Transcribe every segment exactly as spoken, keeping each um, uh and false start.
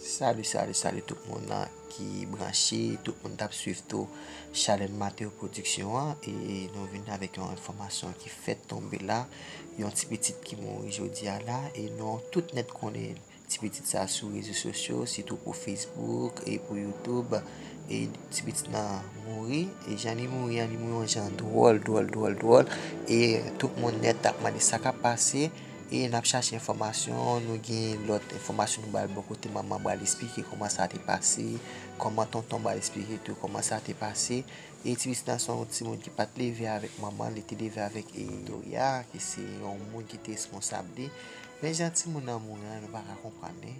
Salut, salut, salut tout moun nan ki branche, tout moun t ap swiv tou Chalèn Mateo Production an, e nou vin avèk yon enfòmasyon ki fèk tonbe la, yon ti pitit ki mouri jodi a la, e nou tout nèt konnen ti pitit sa sou rezo sosyo, sitou pou Facebook e pou YouTube, e ti pitit nan mouri, e jan li mouri an, li mouri yon jan dwòl, dwòl, dwòl, dwòl, e tout moun nèt t ap mande sa k ap pase, e n ap chache enfòmasyon, nou gen lòt enfòmasyon nou ba l bò kote manman ba l esplike kòman sa te pase, kòman tonton ba l esplike tou kòman sa te pase. E ti pitit lan se yon timoun ki pa t leve avèk manman, li te leve avèk e Toya, ki se yon moun ki te responsab li. Men jan timoun nan mouri an, nou pa ka konprann li.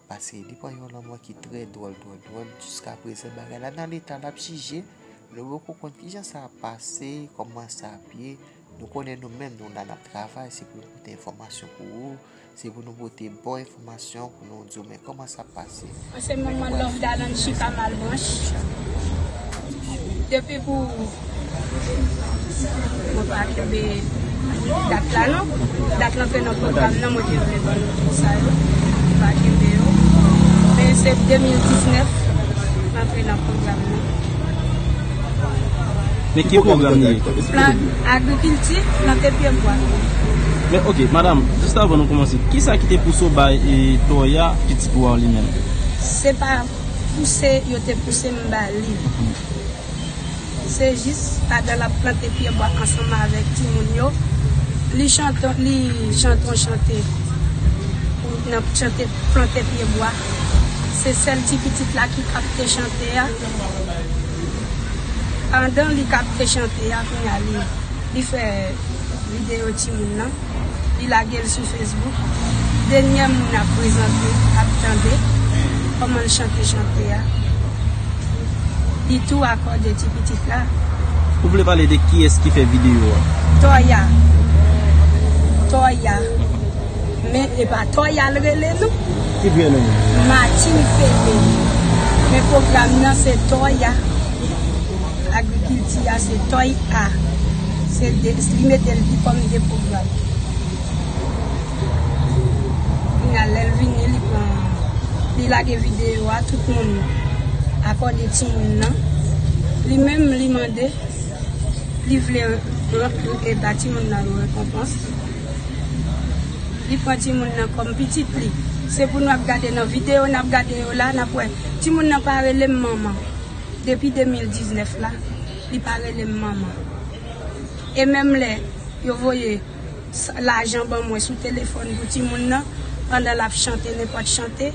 Paske li pran yon lanmò ki trè dwòl, dwòl, dwòl. Jiskaprezan, bagay la nan leta l ap jije. Nou poko konn kijan sa ap pase, kòman sa ap ye. Nou konnen nou menm, nou la n ap travay, se pou nou pote enfòmasyon pou ou, se pou nou pote bon enfòmasyon, pou nou di w men kòman sa ap pase. Mwen se manman Love Dalanchi Kamal Branch. Depi pou Mwen pa kenbe dat la non. Dat la antre nan pwogram nan, mwen te vle ban nou tout sa yo. Mwen pa kenbe yo. Men se de mil diznèf l antre nan pwogram nan. Men ki pwogram li ye? Plan agrikilti, plante pye bwa. Men ok, madanm, jis avan nou kòmanse, kisa ki te pouse w bay e Toya pitit ou a li menm? Se pa pouse yo te pouse m ba li. Se jis pandan l ap plante pye bwa ansanm avèk timoun yo, li chante, li chante yon chante pou nan chante plante pye bwa. Se sèl ti pitit la ki kapte chante a. Pandan li kapte chante a, kounye a li, li fè videyo timoun nan. Li lage l sou Facebook. Denyè moun ap prezante, ap tande kòman l chante chante a. Li tou akòde ti pitit la. Ou vle pale de kiyès ki fè videyo a? Toya. Toya. Men e pa Toya l rele nou. Ki prenon? Martine Pele. Men pwogram nan se Toya. Agrikilti a se Toy A. Se de, li mete l pi kòm de pwogram. Kounye a, lè l vini, li pran, li lage videyo a, tout moun akòde timoun nan. Li menm, li mande, li vle re-, e ba timoun nan yon rekonpans. Li pran timoun nan kòm pitit li. Se pou nou ap gade nan videyo n ap gade yo la, n ap wè timoun nan pa rele m manman. Depi de mil diznèf la, li pa rele m manman. E menm lè yo voye s-, lajan ban mwen sou telefòn pou timoun nan, pandan l ap chante nenpòt chante,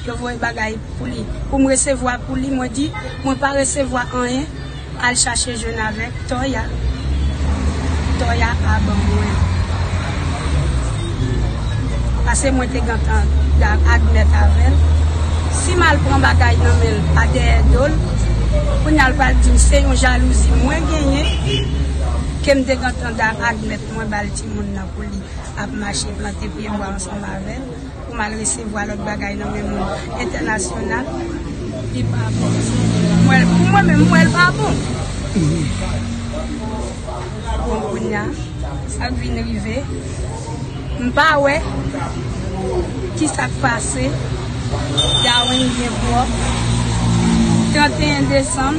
yo voye bagay pou li. Pou m resevwa pou li, mwen di, mwen pa resevwa anyen, al chache jwenn avèk Toya. Toya a ban mwen. Paske mwen te gentan admèt avè l. Si m al pran bagay nan men l pa dèyè do l, kounye a l pral di m se yon jalouzi mwen genyen, ke m te gentan admèt mwen ba l timoun nan pou li ap mache plante pye bwa ansanm avè l, pou m al resevwa lòt bagay nan men moun entènasyonal, li pa bon. Mwen, pou mwen menm, mwen, l pa bon. Bon, kounye a, sa k vin rive, m pa wè ki sa k pase. Darwin byen pwòp. Tranteyen desanm,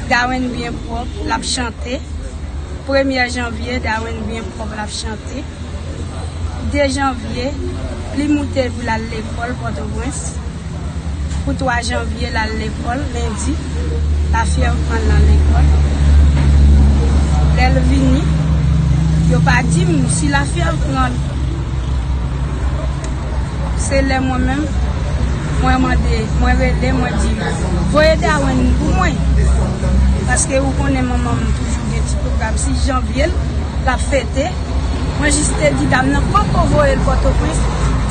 Darwin byen pwòp, l ap chante. Premyè janvye, Darwin byen pwòp, l ap chante. De janvye, li moute pou l al lekòl Pòtoprens. Pou twa janvye, l al lekòl, lendi, lafyèv pran l nan lekòl. Lè l vini, yo pa di m si lafyèv pran l. Se lè mwen menm, mwen mande, mwen rele, mwen di, voye Darwin pou mwen. Paske ou konnen manman m toujou gen ti pwogram sis janvye l, l ap fete. Mwen jis te di dam nan poko voye l Pòtoprens,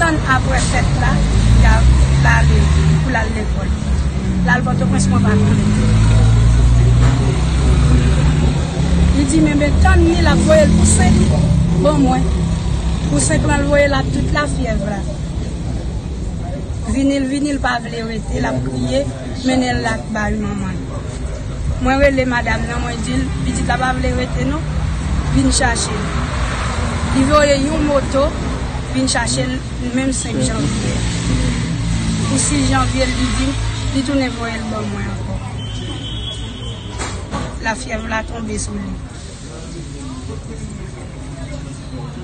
tann apre fèt la, l a, l ale pou l al lekòl. L al Pòtoprens, mwen pa konnen. Li di m, enben, tann li, l ap voye l pou senk ban mwen. Pou senk lan, l voye l ak tout lafyèv la. Vini l, vini l pa vle rete, l ap kriye, mennen l la bay manman l. Mwen rele madanm nan, mwen di l, pitit la pa vle rete non, vin chache l. Li voye yon moto, vin chache l, menm senk janvye. Pou sis janvye, li di m, li tounen voye l ban mwen ankò. Lafyèv la tonbe sou li.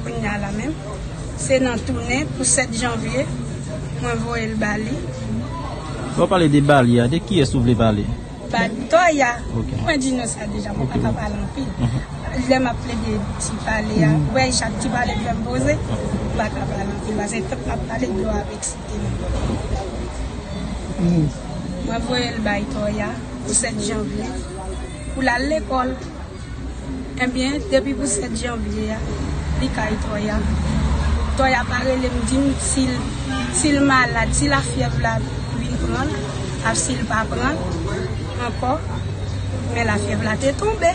Kounye a la menm, se nan tounen pou sèt janvye, mwen voye l ba li. Lè w pale de ba li a, de kiyès ou vle pale? Ba Toya. Ok. Mwen di nou sa deja, mwen pa ka pale anpil. Lè m ap plede ti pale a, ou wè chak ti pale k fè m poze, m pa ka pale anpil. Paske tank m ap pale, dlo ap eksite m. Mwen voye l bay Toya pou sèt janvye, pou l al lekòl. Ebyen, depi pou sèt janvye a, li kay Toya. Toya pa rele m, di m si l, si l malad, si lafyèv la vin pran l, ak si l pa pran l ankò, men lafyèv la te tonbe.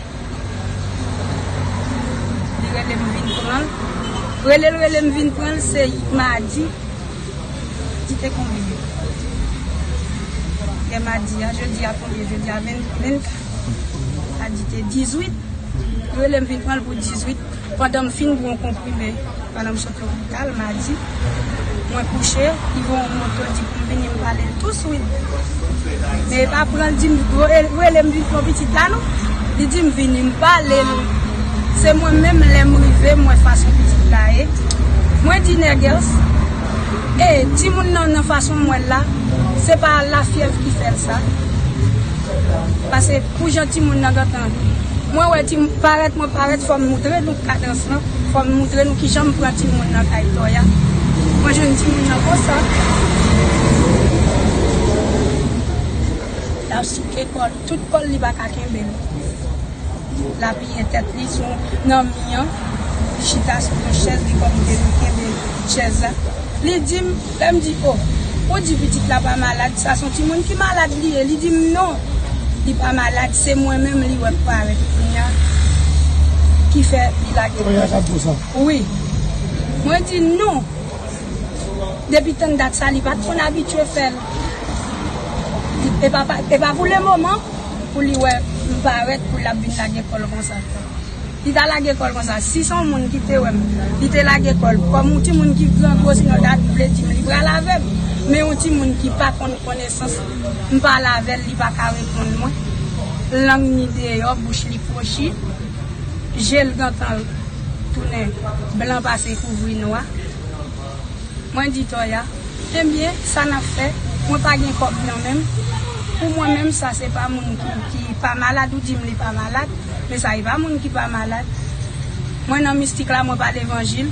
Li rele m vin pran l. Rele l, rele m vin pran l, se madi. Li te konbyen? Yè madi a, jodi a konbyen? Jodi a ven, vennkat. Madi te dizuit. Li rele m vin pran l pou dizuit. Pandan m fin pran konprime, pandan m sot lopital, madi, mwen kouche, li voye yon moto, di pou m vini, m pale l touswit. Men e pa pran l, di m, rele m vin pran pitit la, non. Li di m vini, m pale l. Se mwen menm, lè m rive, m wè fason pitit la ye. Mwen di, Nègès, e, timoun nan, nan fason m wè l la, se pa lafyèv ki fè l sa. Paske pou jan timoun nan gentan, mwen wè ti parèt, mwen parèt, fò m moutre nou kadans lan, fò m moutre nou kijan m pran timoun nan kay Toya. Mwen jwenn timoun nan konsa. L ap souke kò l, tout kò l, li pa ka kenbe l. L apiye tèt li sou nan mi an, li chita sou yon chèz, li kòm ke li kenbe chèz la. Li di m, lè m di, o, ou di pitit la pa malad, sa se yon timoun ki malad li ye. Li di m non, li pa malad, se mwen menm li wè k parèt kounye a, ki fè li lage. Toya k ap di w sa? Wi. Mwen di non. Depi tann dat sa, li pa t konn abitye fè l. E pa, pa, e pa pou lemoman, pou li wè m parèt, pou l ap vin lage kò l konsa. Li ta lage kò l konsa. Si se yon moun ki te wè m, li te lage kò l. Kòm yon timoun ki grangwo, sinon ta vle di m li pral avè m. Men yon timoun ki pa konn konesans, m pale avè l, li pa ka reponn mwen. Lang ni deyò, bouch li kwochi, je l gentan tounen blan pase kouvri nwa. Mwen di Toya, ebyen, sa n ap fè, mwen pa gen kòb nan men m. Pou mwen menm, sa se pa moun ki, ki pa malad, ou di m li pa malad, men sa e pa moun ki pa malad. Mwen nan mistik la, mwen pa levanjil.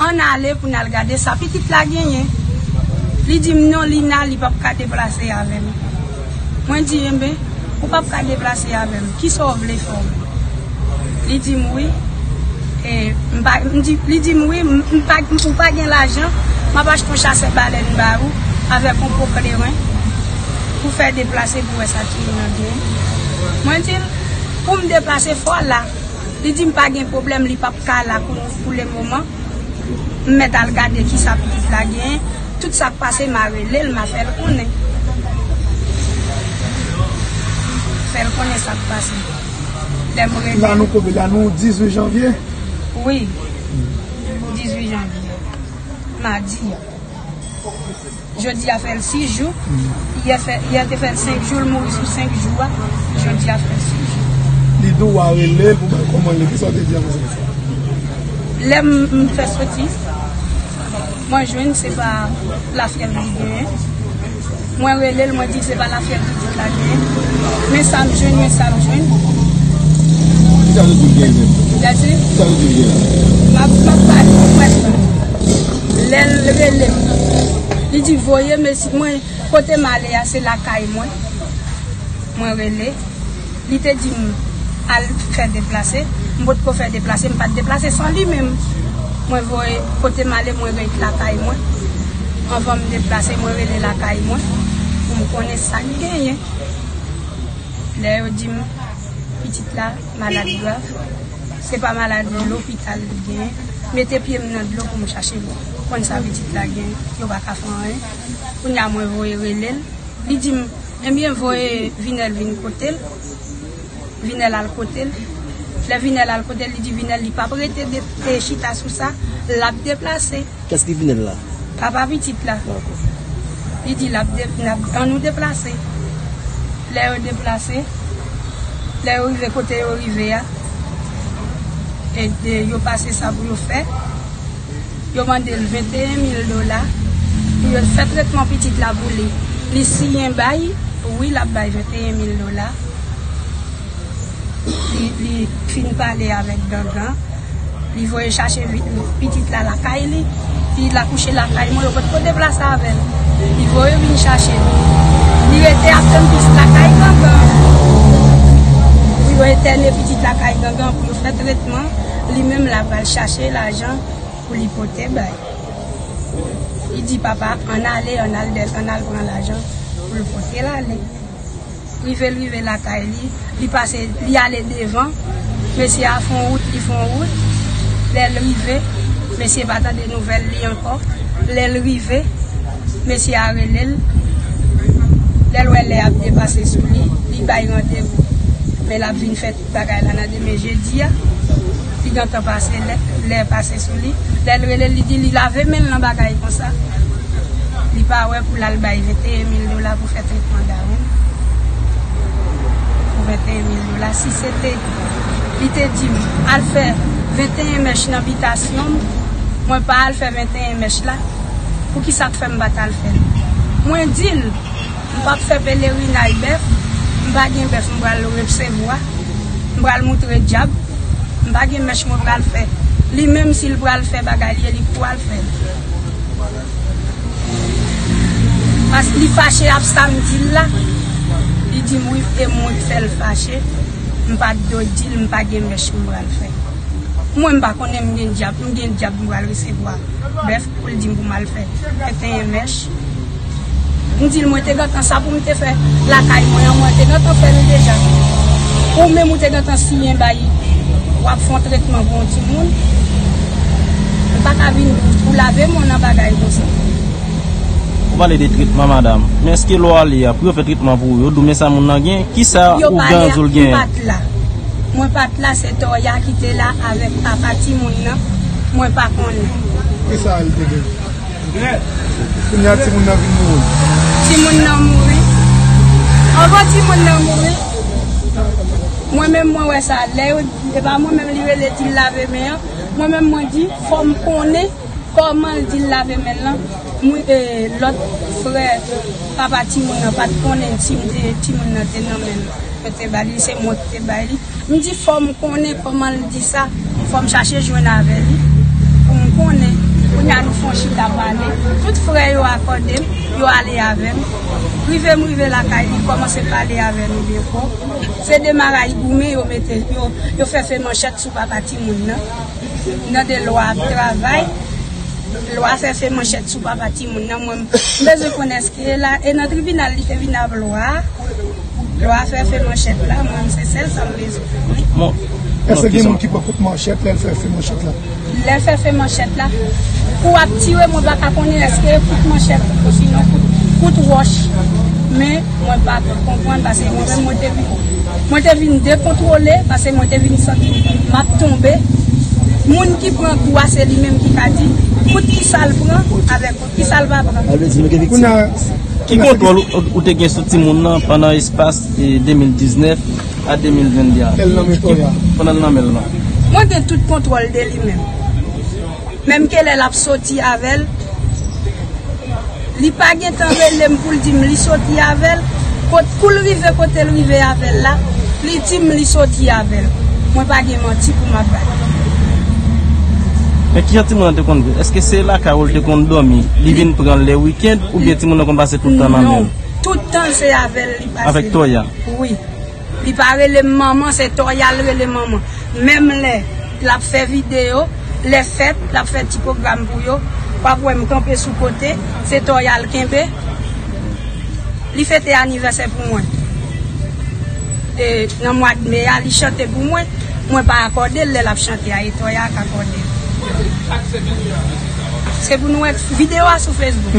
Ann ale pou n al gade sa pitit la genyen. Li di m non, Lina, li p ap ka deplase avè m. Mwen di, enben, ou p ap ka deplase avè m. Kisa w vle fè w menm? Li di m wi. E, m pa, m di, li di m wi, m, m pa, ou pa gen lajan, m ap achte yon chasè balèn ba ou, avèk yon po kleren, pou fè deplase pou wè sa timoun nan genyen. Mwen di l, pou m deplase, fò w la. Li di m pa gen pwoblèm, li p ap ka la pou, pou lemoman. M mèt al gade kisa pitit la genyen. Tout sa k pase, m a rele l, m a fè l konnen. Fè l konnen sa k pase. Lè m rele. La nou konbe, la nou dizuit janvye? Wi. Dizuit janvye. Madi a. Jodi a fè l sis jou. Yè fè, yè te fè l senk jou, l mouri sou senk jou a. Jodi a fè l sis jou. Li di w a rele l pou bay kòman l ye, kisa w te di apre sa? Lè m, m fè soti, mwen jwenn se pa lafyèv li genyen. Mwen rele l, mwen di l se pa lafyèv pitit la genyen. Men sa m jwenn, men sa m jwenn. Kisa w te di l genyen menm? Gade. Kisa w te di l genyen? M ap, m ap pale pou prèske. Lè l rele m, li di voye m, mesi, mwen, kote m ale a, se lakay mwen. Mwen rele. Li te di m al fè deplase. M potko fè deplase, m pa t deplase san li menm. Mwen voye kote m ale, mwen ret lakay mwen. Anvan m deplase, mwen rele lakay mwen pou m konnen sa k genyen. Lè yo di m pitit la malad grav, se pa maladi lopital li genyen. Mete pye m nan dlo pou m chache konn sa pitit la genyen. Yo pa ka fè anyen. Kounye a mwen voye rele l. Li di m, ebyen, voye Vinèl vin kote l. Vinèl al kote l. Lè Vinèl al kote l, li di Vinèl li p ap rete de, e chita sou sa, l ap deplase. Kiyès ki Vinèl la? Papa pitit la. Dakò. Li di l ap de-, n ap, ann nou deplase. Lè yo deplase, lè yo rive kote yo rive a, e, e yo pase sa pou yo fè, yo mande l venteyen mil dola pou yo fè tretman pitit la pou li. Li siyen bay, wi, l ap bay venteyen mil dola. Li, li fin pale avèk Gangan. Li voye chache vi-, pitit la lakay li. Pitit la kouche lakay mwen, yo potko deplase avè l. Li voye vin chache l. Li rete ap tann pitit lakay Gangan. Pou yo entène pitit lakay Gangan, pou yo fè tretman. Li menm l ap al chache lajan pou li pote bay. Li di papa, ann ale, ann al dè-, ann al pran lajan pou l pote l ale. Rive l rive lakay li, li pase, li ale devan. Mesye a fè yon wout, li fè yon wout. Lè l rive, mesye pa tande nouvèl li ankò. Lè l rive, mesye a rele l. Lè l wè lè ap depase sou li, li bay randevou. Men l ap vin fè tout bagay la nan demen jedi a. Li gentan pase lè, lè pase sou li. Lè l rele l, li di li lave men l nan bagay konsa. Li pa wè pou l al bay venteyen mil dola pou fè tretman Darwin. Pou venteyen mil dola. Si se te, li te di m, al fè venteyen mèch nan bitasyon m, mwen pa al fè venteyen mèch la, poukisa k fè m pa t al fè l? Mwen di l, m p ap fè pelerinaj bèf, m pa gen bèf m pral resevwa, m pral moutre dyab, m pa gen mèch mwen pral fè. Li menm si l pral fè bagay li, e li k pral fè l. Paske li fache ap sa m di l la, li di m wi, e mwen k fè l fache, m pa t dwe di l m pa gen mèch m pral fè. Mwen m pa konnen m gen dyab, m gen dyab m pral resevwa bèf pou l di m pou m al fè venteyen mèch. M di l mwen te gentan sa pou m te fè lakay mwen an, mwen te gentan fè l deja. Ou menm ou te gentan siyen bay, w ap fè yon tretman pou yon timoun. Ou pa ka vin pou lave men w nan bagay konsa. Ou pale de tretman, madanm. Men èske lè w ale a, pou yo fè tretman pou ou, yo di w men sa moun nan gen? Kisa ougan an di w l gen? Yo pale a, m pa t la. Mwen pa t la, se Toya ki te la avèk papa timoun nan. Mwen pa konnen. Kisa l te gen? Kounye a timoun nan vin mouri. Timoun nan mouri. Anvan timoun nan mouri, mwen menm mwen wè sa. Lè yo, e pa mwen menm li rele di l lave men an. Mwen menm mwen di, fò m konnen kòman l di l lave men l lan. Mwen, e, lòt frè papa timoun nan pa t konnen si m te, timoun nan te nan men l. Mwen te ba li, se mwen ki te bay li. M di fò m konnen kòman l di sa, fò m chache jwenn avè li pou m konnen. Kounye a nou fè yon chita pale. Tout frè yo akòde m, yo ale avè m. Rive m rive lakay li, kòmanse pale avè nou de kò. Se de marayou goumen yo mete, yo, yo fè fè manchèt sou papa timoun nan. Nan de lwa ap travay. Lwa fè fè manchèt sou papa timoun nan. Mwen, m bezwen konnen èske la, e nan tribinal li te vin ap lwa a. Lwa fè fè manchèt la, mwen, se sèl sa m bezwen konnen. Èske gen moun ki pran kout manchèt lè l fè fè manchèt la? Lè l fè fè manchèt la, kou ap tire, mwen pa ka konnen èske kout manchèt, osinon kout, kout wòch. Men, mwen pa konprann, paske mwen menm, mwen te vin, mwen te vin dekontwole, paske mwen te vin santi m ap tonbe. Moun ki pran kou a, se li menm ki ka di, kout kisa l pran, avèk kout kisa l pa pran. Kounye a, ki kontwòl ou, ou te gen sou timoun nan pandan espas, e, de mil diznèf a de mil vennde a? Pandan l nan men l lan. Mwen gen tout kontwòl de li menm. Menm ke lè l ap soti avè l, li pa gentan rele m pou l di m li soti avè l. Kot, kou l rive kote l rive avè l la, li di m li soti avè l. Mwen pa gen manti pou m ap bay. Men kijan timoun nan te konn viv? Èske se lakay ou l te konn dòmi? Li vin pran l lè wikenn oubyen timoun nan konn pase tout tan nan men l? Non, tout tan se avè l li pase. Avèk Toya? Wi. Li pa rele m manman, se Toya l rele manman. Menm lè l ap fè videyo, lè fèt, l ap fè ti pwogram pou yo, w ap wè m kanpe sou kote, se Toya l kenbe. Li fete anivèsè pou mwen. E, nan mwa de me a, li chante pou mwen. Mwen pa akòde l lè l ap chante a, e Toya k akòde l. Se pou nou wè videyo a sou Facebook.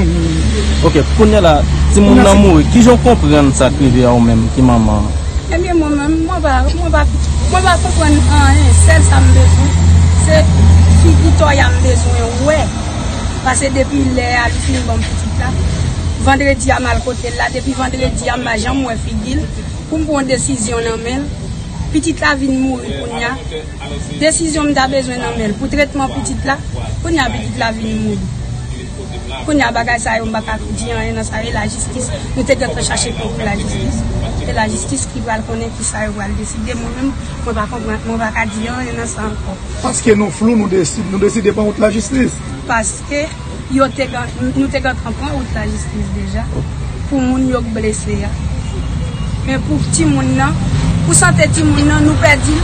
Ok, kounye a la, timoun nan mouri. Kijan w konprann sa k rive a ou menm ki manman an? Ebyen, mwen menm, mwen pa, mwen pa, mwen pa konprann anyen. Sèl sa m bezwen, se figi Toya m bezwen wè. Paske depi lè a, li fin ban m pitit la, Vandredi a m al kote l la, depi vandredi a m pa janm wè figi l pou m pran yon desizyon nan men l. Pitit la vin mouri kounye a. Desizyon m ta bezwen nan men l pou tretman pitit la, kounye a pitit la vin mouri. Kounye a bagay sa yo m pa ka di anyen nan sa yo, e lajistis. Nou te gentan chache pou lajistis. E lajistis ki pral konnen ki sa yo pral deside. Mwen menm, mwen pa konprann, mwen pa ka di anyen nan sa ankò. Paske nou flou, nou deside, nou deside pran wout lajistis. Paske yo te gen, nou te gentan pran wout lajistis deja pou moun yo k blese a. Men pou timoun nan, pou sante timoun nan, nou pèdi l.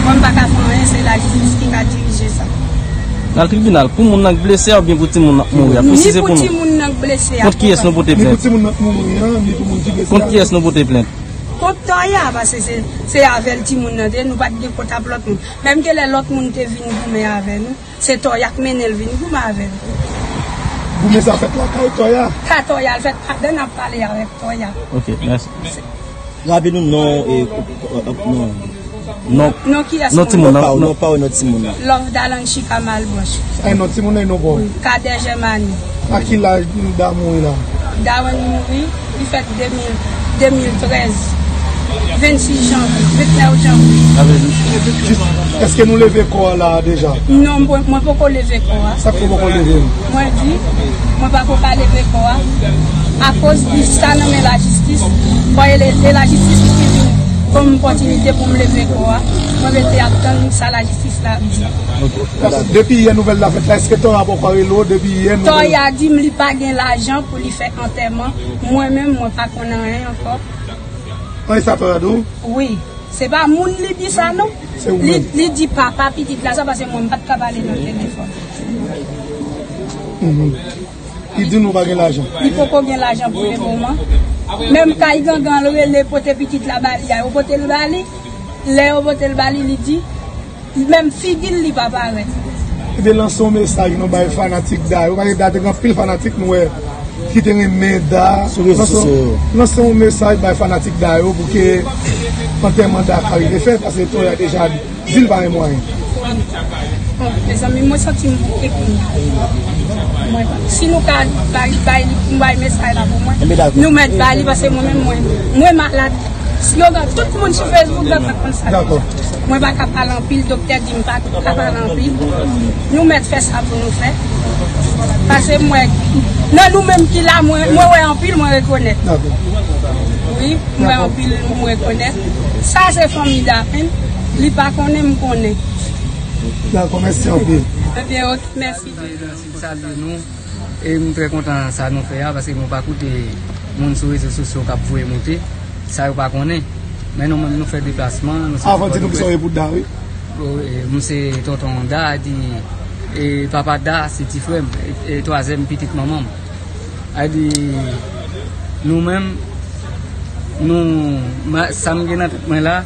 Mwen m pa ka fè anyen, se lajistis ki ka dirije sa. Nan tribinal, pou moun nan k blese a oubyen pou timoun nan k mouri a? Ni pou timoun nan k blese a. Kont kiyès nou pote plent? Ni pou timoun nan k mouri an, ni pou moun ki blese a. Kont kiyès nou pote plent? Kont Toya, paske se, se avè l timoun nan te, nou pa t gen kont ap lòt moun. Menm ke lè lòt moun te vin goumen avè nou, se Toya k mennen l vin goumen avè l. Goumen sa fèt lakay Toya? Ka Toya, l fèt pandan n ap pale avèk Toya. Ok, mèsi. Raple nou non, e, non. Non, non, kiyès non, timoun nan, non pa w, non, non, timoun nan. Love Dalanchika Malbranch. Sa e non timoun nan, e non pa w? Wi, Kadè Jèmani. A ki laj Dawen mouri la? Dawen mouri, li fèt de mil, de mil trèz. Vennsis janvye, vennèf janvye. Jis, èske nou leve kò a la deja? Non, mwen, mwen poko leve kò a. Sa k fè w poko leve l? Mwen di, mwen pa ko ka leve kò a. Akoz di sa nan men lajistis, bon, e le-, e lajistis ki vin ban m opòtinite pou m leve kò a. Mwen rete ap tann sa lajistis la ap di. Ok. Depi yè nouvèl la fèt la, èske Toya poko rele w depi yè nouvèl? Toya di m li pa gen lajan pou li fè antèman. Mwen menm, mwen pa konn anyen ankò. Anyen sa Toya di w? Wi. Se pa moun li di sa non. Se ou menm. Li, li di papa pitit la sa, paske mwen m pa t ka pale nan telefòn. Mhm. Li di nou pa gen lajan. Li poko gen lajan pou le moman. Menm kay gangan l rele pote pitit la ba li a, yo pote l ba li. Lè yo pote l ba li, li di, menm figi l li pa parèt. Ebyen, lanse yon mesaj nou bay fanatik Da yo. Paske Da te gen anpil fanatik nou wè ki te renmen Da. Sou rezo sosyo yo. Lanse yon mesaj bay fanatik Da yo pou ke antèman Da ka rive fèt, paske Toya deja di l pa gen mwayen. Bon, mezanmi, mwen santi m bouke kounye a. Mwen, si nou ka bay, bay li, pou bay mesaj la pou mwen, nou mèt bay li, paske mwen menm, mwen, mwen malad. Slogan, tout moun sou Facebook gentan konn sa. Dakò. Mwen pa ka pale anpil, doktè di m pa ka pale anpil. Nou mèt fè sa pou nou fè. Paske mwen, nan nou menm ki la, mwen, mwen wè anpil, mwen rekonèt. Dakò. Wi, mwen wè anpil, mwen rekonèt. Sa se fanmi Da menm, li pa konnen, m konnen. Dakò, mèsi anpil. Ebyen, ok, mèsi. Salye nou. E m trè kontan sa nou fè a, paske nou pa koute moun sou rezo sosyo k ap voye moute, sa yo pa konnen. Men nou menm, nou fè deplasman, nou soti Pòtoprens. Avan di nou kisa w ye pou Da, wi. Bon, e, m se tonton Da, di, e, papa Da, se ti frè m, e, e, twazyèm pitit manman m. A di, nou menm, Nou, ma-, sa m gen nan tèt mwen la,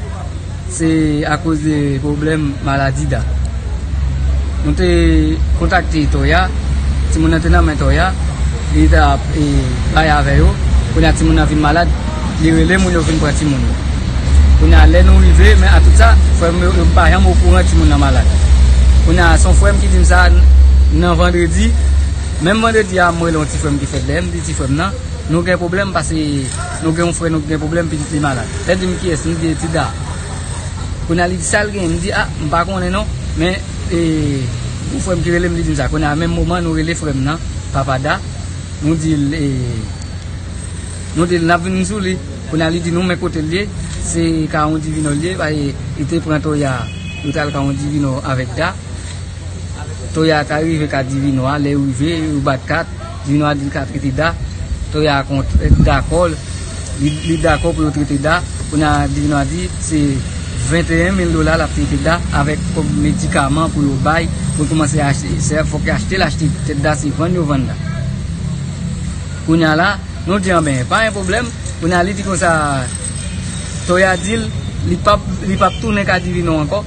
se akoz de pwoblèm maladi Da. Nou te kontakte Toya, timoun nan te nan men Toya, li t ap, e, bay avè yo. Kounye a timoun nan vin malad, li rele moun yo vin pran timoun yo. Kounye a lè nou rive, men a tout sa, frè m yo, yo pa janm okouran timoun nan malad. Kounye a se yon frè m ki di m sa nan vandredi, menm vandredi a m rele yon ti frè m ki fèt dèyè m, di ti frè m nan, Nou gen pwoblèm paske nou gen yon frè nou ki gen pwoblèm, pitit li malad. Lè di m kiyès, m di e ti Da. Kounye a li di sa l gen, m di a, m pa konnen non, men, e, yon frè m ki rele m, li di m sa. Kounye a menm moman nou rele frè m nan, papa Da, nou di l, e, nou di l n ap vin sou li. Kounye a li di nou men kote l ye, se Kawon Divino l ye, paske li te pran Toya, yo t al Kawon Divino avèk Da. Toya ta rive ka Divino a, lè yo rive, yo bat kat, Divino a di l ka trete Da. Toya kont-, dakò, li, li dakò pou yo trete Da. Kounye a Divino a di se venteyen mil dola l ap trete Da avèk kòb medikaman pou yo bay, pou l kòmanse achte. Se fòk yo achte l achte tèt Da, se vann yo vann Da. Kounye a la, Nou di, anben, pa gen pwoblèm. Kounye a, li di konsa, Toya di l, li p ap, li p ap tounen ka Divino ankò.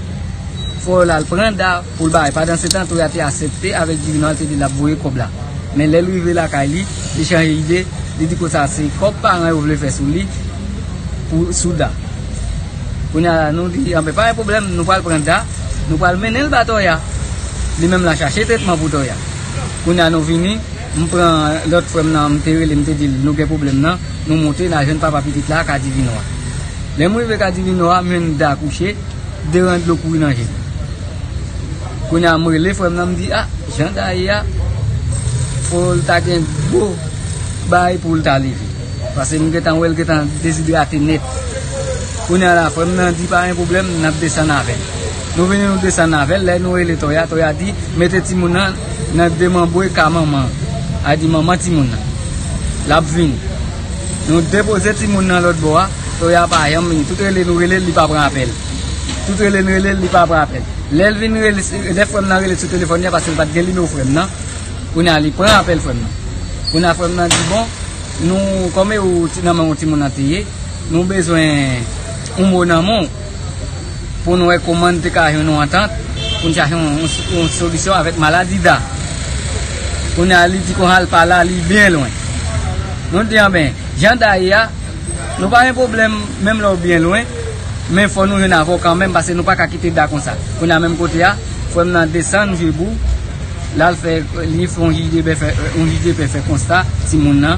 Fò l al pran Da pou l bay. Pandansetan, Toya te aksepte avèk Divino, l te di l ap voye kòb la. Men lè l rive lakay li, li chanje ide, li di konsa, se kòb paran yo vle fè sou li, pou, sou Da. Kounye a, nou di, anben, pa gen pwoblèm, nou pral pran Da, nou pral mennen l ba Toya. Li menm l al chache tretman pou Toya. Kounye a, nou vini, M pran lòt frè m nan, m te rele, m te di l, nou gen pwoblèm nan, nou monte, n al jwenn papa pitit la, Kadivino a. Lè m rive Kadivino a, m jwenn Da kouche, de ran dlo kouri nan je l. Kounye a, m rele frè m nan, m di, a, jan Da ye a, fò l ta gen gwo bagay pou l ta leve. Paske m gentan wè l gentan dezidrate nèt. Kounye a la, frè m nan di, pa gen pwoblèm, n ap desann avè l. Nou vini, nou desann avè l, lè nou rele Toya, Toya di, mete timoun nan nan demanbre ka manman an. A di manman timoun nan. L ap vini. Nou depoze timoun nan lòt bò a, Toya pa janm vini. Tout rele nou rele l, li pa pran apèl. Tout rele n rele l, li pa pran apèl. Lè l vin rele, lè frè m nan rele sou telefòn li a, paske l pa t gen nimewo frè m nan, kounye a li pran apèl frè m nan. Kounye a frè m nan di, bon, nou, kòm e ou ti, nan men yon timoun nan te ye, nou bezwen yon mo nan men w pou nou wè kòman n te ka jwenn yon antant, pou n chache yon, yon, yon solisyon avèk maladi Da. Kounye a, li di konsa l pa la, li byen lwen. Nou di, anben, jan Da ye a, nou pa gen pwoblèm, menm lè w byen lwen, men fò nou jwenn avè w kanmenm, paske nou pa ka kite Da konsa. Kounye a, menm kote a, frè m nan desann Jebou, l al fè, li fè yon jij de pè fè, yon jij de pè fè konsta timoun nan.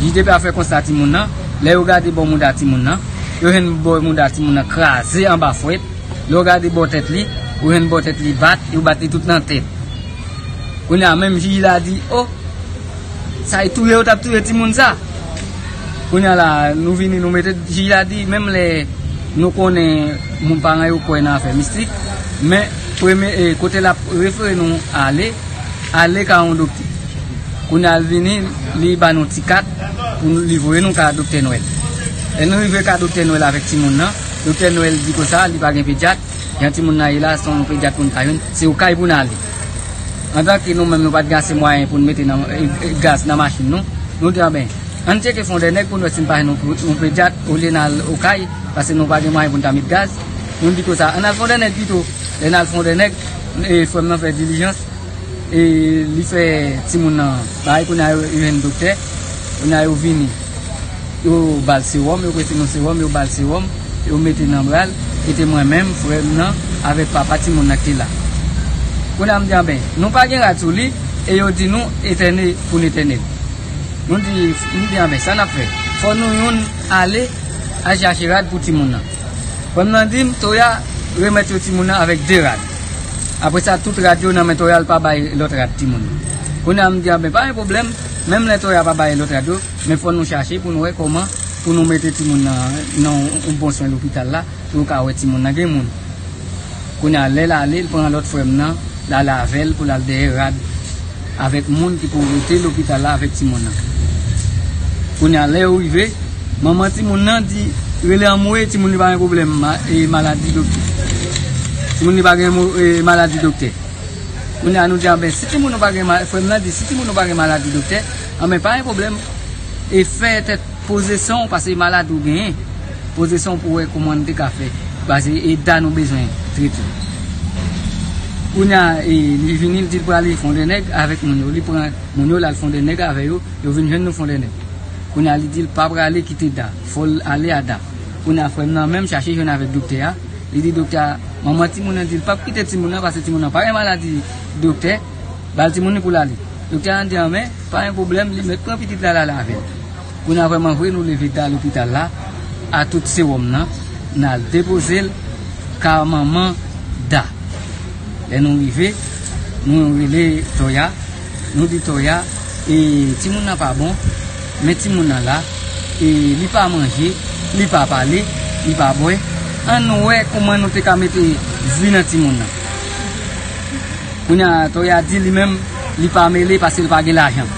Jij de pè a fè konsta timoun nan. Lè yo gade bò mouda timoun nan, yo jwenn bò mouda timoun nan kraze anba fwèt. Lè w gade bò tèt li, ou jwenn bò tèt li bat, yo bat li tout nan tèt. Kounye a, menm jij la di, o, sa e touye yo t ap touye timoun sa. Kounye a la, nou vini, nou mete, jij la di, menm lè nou konnen moun paran yo kwè nan afè mistik, men premye, e, kote l ap refere nou ale, ale ka yon doktè. Kounye a l vini, li ba nou ti kat pou nou, li voye nou ka doktè Nwèl. Lè nou rive ka doktè Nwèl avèk timoun nan, doktè Nwèl di konsa, li pa gen pedyat, jan timoun nan ye la, se yon pedyat pou n ta jwenn, se okay pou n ale. Antanke nou menm, nou pa t gen ase mwayen pou n mete nan, e, e, gaz nan machin nou, nou di, anben, ann tcheke Fondènèg pou n wè si n pa jwenn yon, yon pedyat olye n al okay, paske nou pa gen mwayen pou n ta met gaz. Nou di konsa, ann al Fondènèg pito. Lè n al Fondènèg, e, frè m nan fè dilijans, e, li fè timoun nan bagay, kounye a yo, yo jwenn doktè, kounye a yo vini, yo ba l sewòm, yo prese nou sewòm, yo ba l sewòm, yo mete nan bra l, e te mwen menm, frè m nan, avèk papa timoun nan ki te la. Kounye a m di, anben, nou pa gen rad sou li, e yo di nou etène pou n etène l. Nou di, m di, anben, sa n ap fè? Fò nou youn ale al chache rad pou timoun nan. Frè m nan di m, Toya remèt yo timoun nan avèk de rad. Apre sa, tout rad yo nan men Toya, l pa bay lòt rad timoun yo. Kounye a, m di, anben, pa gen pwoblèm, menm lè Toya pa bay lòt rad yo, men fò nou chache pou nou wè kòman pou nou mete timoun nan, nan yon bon swen lopital la, pou yo ka wè timoun nan gen moun. Kounye a, lè l ale, l pran lòt frè m nan, l ale avè l pou l al dèyè rad avèk moun ki pou rete lopital la avèk timoun nan. Kounye a, lè yo rive, manman timoun nan di, rele anmwe, timoun li pa gen pwoblèm ma-, e maladi doktè. Timoun li pa gen mo-, e maladi doktè. Kounye a, nou di, anben, si timoun nou pa gen ma-, frè m nan di, si timoun nou pa gen maladi doktè, anben, pa gen pwoblèm, e fè tèt poze san w, paske maladi w genyen, poze san w pou wè kòman n te ka fè, paske e Da nou bezwen trete. Kounye a, e, li vini, li di l prale Fondènèg avèk moun yo. Li pran moun yo, l al Fondènèg avè yo, yo vin jwenn nou Fondènèg. Kounye a, li di l pa prale kite Da, fò l ale a Da. Kounye a, frè m nan menm chache jwenn avèk doktè a. Li di doktè a, manman timoun nan di l p ap kite timoun nan, paske timoun nan pa gen maladi doktè, ba l timoun li pou l ale. Doktè a di, anben, pa gen pwoblèm, li mèt pran pitit la, l ale avè l. Kounye a, vrèman vre, nou leve Da lopital la, a tout sewòm nan, n al depoze l ka manman Da. Lè nou rive, nou rele Toya, nou di Toya, e, timoun nan pa bon, men timoun nan la, e, li pa manje, li pa pale, li pa bwè. Ann wè kòman nou te ka mete vi nan timoun nan. Kounye a, Toya di li menm, li pa mele paske l pa gen lajan.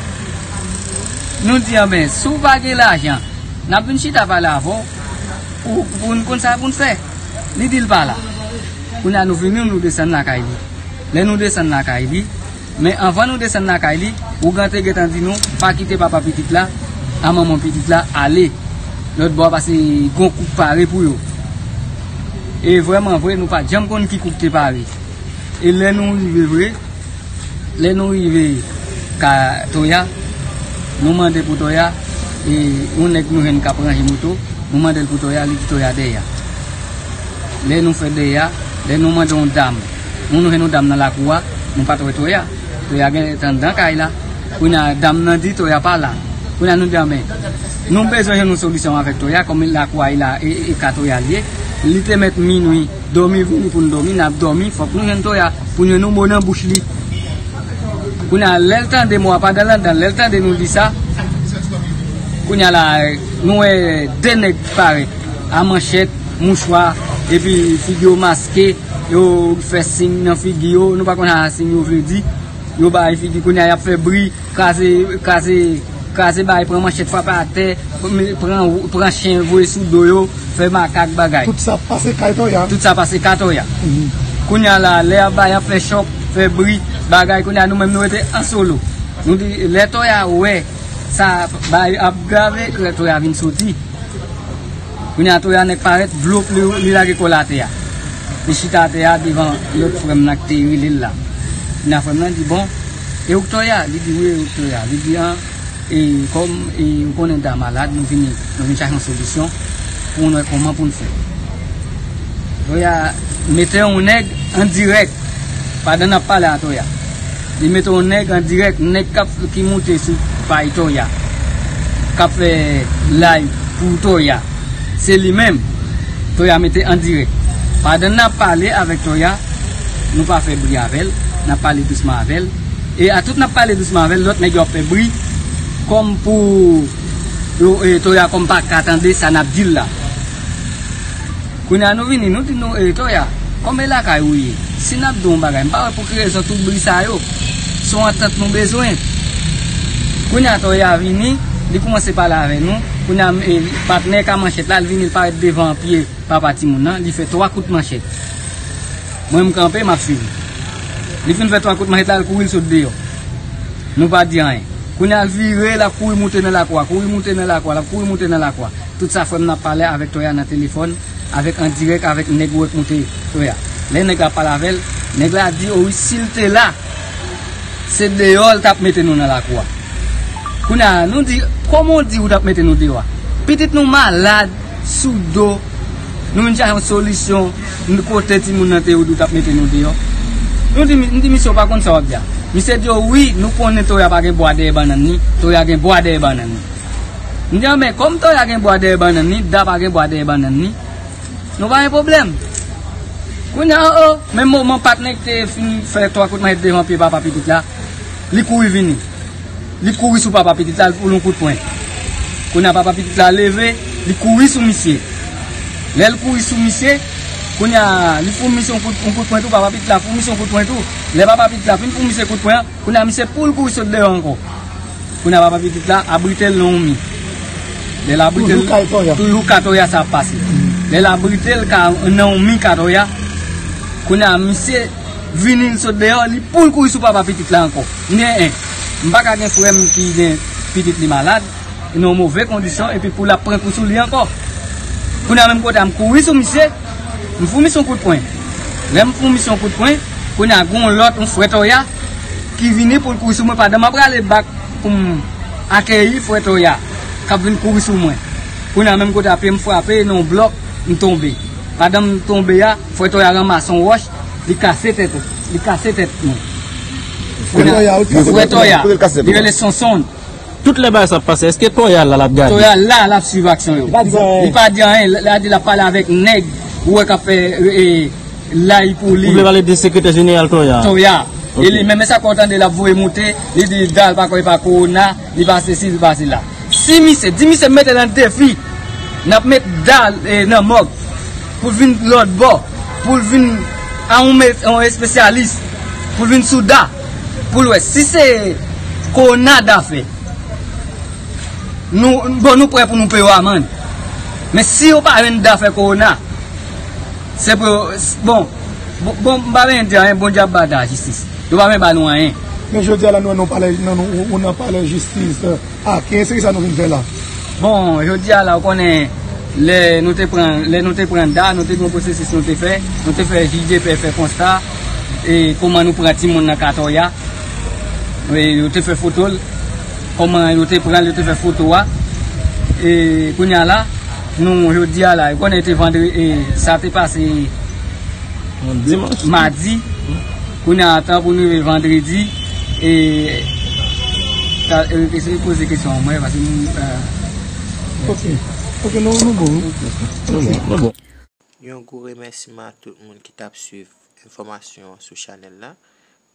Nou di, anben, si w pa gen lajan, n ap vin chita pale avè w pou, pou n konn sa pou n fè. Li di l pa la. Kounye a, nou vini, nou desann lakay li. Lè nou desann lakay li, men anvan nou desann lakay li, ougan te gentan di nou, pa kite papa pitit la, a manman pitit la, ale lòt bò a, paske gon kouk pare pou yo. E vrèman vre, nou pa t janm konn ki kouk te pare. E lè nou rive vre, lè nou rive ka Toya, nou mande pou Toya, e yon nèg nou jwenn k ap ranje moto, nou mande l pou Toya, li di Toya dèyè a. Lè nou fè dèyè a, lè nou mande yon dam, nou, nou jwenn yon dam nan lakou a, nou pa t wè Toya. Toya gentan anndan kay la. Kounye a, dam nan di Toya pa la. Kounye a, nou di, anben, nou bezwen jwenn yon solisyon avèk Toya, kòm lakou a, e la, e, e, e ka Toya l ye. Li te mèt minwi, dòmi vini pou n dòmi, n ap dòmi, fòk nou jwenn Toya, pou n jwenn yon mo nan bouch li. Kounye a, lè l tande mo a, pandan l anndan, lè l tande nou di sa, kounye a la, nou wè de nèg parèt, a manchèt, mouchwa, epi figi yo maske, yo fè siy nan figi yo, nou pa konn sa siy yo vle di. Yo bay figi, kounye a, y ap fè bri, kraze, kraze, kraze, bay, pran manchèt, frape atè, pran, pran chen, voye sou do yo, fè makak bagay. Tout sa pase kay Toya. Tout sa pase kay Toya. Mhm. Kounye a la, lè y ap bay, y ap fè chòk, fè bri, bagay, kounye a, nou menm, nou rete an solo. Nou di, lè Toya wè sa bay ap grave, lè Toya vin soti. Kounye a, Toya nèk parèt, vlop, li, li lage kò l atè a. Li chita atè a devan lòt frè m nan ki te rele l la. Kounye a, frè m nan di, bon, e ou k Toya? Li di, wi, e ou k Toya? Li di, an, e kòm, e ou konnen Da malad, nou vini, nou vin chache yon solisyon pou nou wè kòman pou n fè. Toya mete yon nèg an dirèk, pandan n ap pale a Toya. Li mete yon nèg an dirèk, nèg k ap, ki moute sou pay Toya, k ap fè live pou Toya. Se li menm, Toya mete an dirèk. Pandan n ap pale avèk Toya, nou pa fè bri avè l, n ap pale dousman avè l. E a tout n ap pale dousman avè l, lòt nèg yo ap fè bri, kòm pou yo, e, Toya kòm pa ka tande sa n ap di l la. Kounye a nou vini, nou di nou, e, Toya, kòm e lakay ou ye, si n ap di w yon bagay, m pa wè pou ki rezon tout bri sa yo. Se yon antant nou bezwen. Kounye a Toya vini, li kòmanse pale avè nou. Kounye a, e, patnè ka manchèt la, li vini, li parèt devan pye papa timoun nan, li fè twa kout manchèt. Mwen, m kanpe, m ap swiv. Li fin fè twa kout manchèt la, l kouri, l sot deyò. Nou pa di anyen. Kounye a, l vire, l ap kouri moute nan lakou a, kouri moute nan lakou a, l ap kouri moute nan lakou a. Tout sa, frè m nan ap pale avèk Toya nan telefòn, avèk an dirèk, avèk nèg ou wè k moute Toya. Lè nèg la ap pale avè l, nèg la di, o wi, si l te la, se deyò l t ap mete nou nan lakou a. Kounye a, nou di, kòman w di ou t ap mete nou deyò a? Pitit nou malad, sou do, nou vin chache yon solisyon, n-, kote timoun nan te ye ou di w t ap mete nou deyò. Nou di, m di, misye, w pa konn sa w ap di a. Misye di, o wi, nou konnen Toya pa gen bwa dèyè bannann li, Toya gen bwa dèyè bannann li. M di, anben, kòm Toya gen bwa dèyè bannann li, Da pa gen bwa dèyè bannann li, nou pa gen pwoblèm. Kounye a, o, o, menm moman patnè ki te fin fè twa kout manchèt devan pye papa pitit la, li kouri vini. Li kouri sou papa pitit la, li pou l yon kout pwen. Kounye a papa pitit la leve, li kouri sou misye. Lè l kouri sou misye, kounye a, li fout misye yon kout, yon kout pwen tou, papa pitit la fout misye yon kout pwen tou. Lè papa pitit la fin fout misye kout pwen an, kounye a misye pou l kouri sot deyò ankò. Kounye a papa pitit la abrite l nan yon mi. Lè l abrite l, toujou ka Toya sa ap pase. Lè l abrite l ka, nan yon mi ka Toya, kounye a misye vini, l sot deyò, li pou l kouri sou papa pitit la ankò. M gen en. M pa ka gen frè m ki gen pitit li malad, nan yon move kondisyon, epi pou l ap pran kou sou li ankò. Kounye a menm kote a, m kouri sou misye, m fout misye yon kout pwen. Lè m fout misye yon kout pwen, kounye a gen yon lòt, yon frè Toya, ki vini pou l kouri sou mwen pandan m ap rale bak pou m akeyi frè Toya k ap vin kouri sou mwen. Kounye a menm kote a, pye m frape nan yon blòk, m tonbe. Pandan m tonbe a, frè Toya ranmase yon wòch, li kase tèt, li kase tèt mwen. Frè Toya, wi, frè Toya, li rele Sonson. Tout lè bagay sa ap pase, èske Toya la l ap gade? Toya la, l ap swiv aksyon yo. Li pa di anyen, l a di l ap pale avèk nèg ou wè k ap fè, e, lay pou li. Ou vle pale de sekretè jeneral Toya? Toya. E li menm, sa ke w tande l ap voye moute, li di Da l pa kwè pa kowona, li pa sesi, li pa sela. Si misye, di misye mete l an defi, n ap met Da l, e, nan mòg, pou l vin lòt bò, pou l vin a yon me-, yon espesyalis, pou l vin sou Da, pou l wè si se kowona Da fè. Nou, bon, nou prè pou nou peye w amann. Men si yo pa jwenn Da fè kowona, se pou yo, bon, bon, bon, m pa bezwen di anyen, Bondye ap ba Da jistis. Yo pa bezwen ba nou anyen. Men jodi a la, nou, nou pale, nou, nou, nou nan pale jistis, euh, a, ki, se ki sa nou vin fè la? Bon, jodi a la, ou konnen, lè nou te pran, lè nou te pran Da, nou te gen yon pwosesis nou te fè, nou te fè J D P fè konsta, e kòman nou pran timoun nan ka Toya. E yo te fè foto l, kòman yo te pran l, yo te fè foto a. E kounye a la, nou, jodi a la, ou konnen te vandre-, e sa te pase yon dimanch, madi. Kounye a, tan pou nou rive vandredi, e Sa, e, eseye poze kesyon an mwen, paske m, e, Ok. Ok, nou, nou bon, wi. Nou bon, nou bon. Yon gwo remèsiman a tout moun ki t ap swiv enfòmasyon sou chanèl la.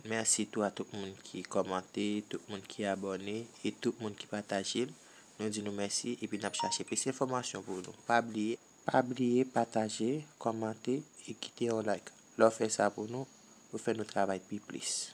Mèsi tou a tout moun ki kòmante, tout moun ki abòne e tout moun ki pataje l. Nou di nou mèsi epi n ap chache plis enfòmasyon pou nou. Pa bliye, pa bliye pataje, kòmante e kite yon like. Lè w fè sa pou nou, ou fè nou travay pi plis.